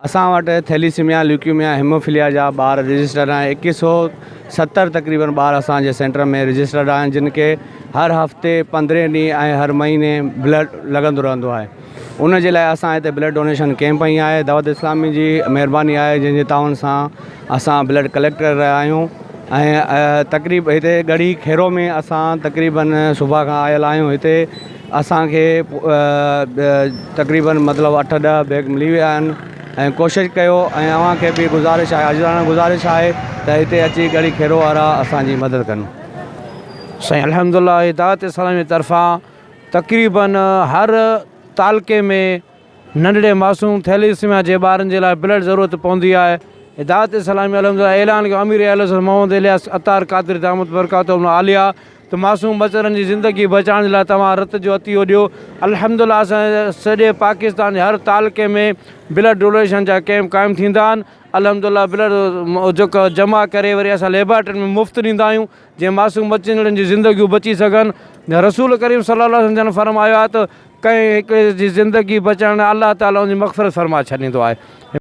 اسان وٽ thalassaemia, leukaemia, haemophilia جا ٻار رجسٽرڊ آهن ايڪيهه سو ستر تقريبن ٻار اسان جي سينٽر ۾ رجسٽرڊ آهن جن کي هر هفتي پندرهين ڏينهن ۽ هر مهيني بلڊ لڳندو رهندو آهي ان جي لاء اسان هتي بلڊ ڊونيشن ڪيمپ هنئي آهي دعوت اسلامي جي مهرباني آهي جنهن جي تعاون سان اسان بلڊ ڪليڪٽ ڪري رهيا آهيون ۽ تقريب هتي ڳڙهي خيرو ۾ اسان تقريبن صبح کان آيل آهيون هتي اسان کي تقريبن مطلب اٺ ڏهه بيگ ملي ويا آهن ۽ ڪوشش ڪيو ۽ اوهان کي به گذارش آهي عاجزانه گذارش آهي ته هتي اچي ڳڙهي خيرو وارا اسان جي مدد ڪن. سائين الحمد الله دعوت اسلامي طرفان تقريبن هر تعلقي ۾ ننڍڙي معصوم ٿيليسميا جي ٻارن جي لاء بلڊ ضرورت پوندي آهي دعوت اسلامي الحمد الله اعلان ڪيو امير اهل سنت محمد الياس عطار قادري دامت برڪاتهم العاليه ته معصوم ٻچڙن جي زندگي بچائڻ جي لاء توهان رت جو عطيو ڏيو الحمدالله اسان سڄي پاڪستان جي هر تعلقي ۾ بلڊ ڊونيشن جا ڪيمپ قائم ٿيندا آهن الحمدالله بلڊ جيڪو جمع ڪري وري اسان ليبارٽرين ۾ مفت ڏيندا آهيون جيئن معصوم ٻچڙن جون زندگيون بچي سگهن رسول ڪريم صلي الله عليه وسلم جن فرمايو آهي ته ڪنهن هڪڙي جي زندگي بچائڻ لاء الله تعالي ان جي مغفرت فرمائي ڇڏيندو آهي.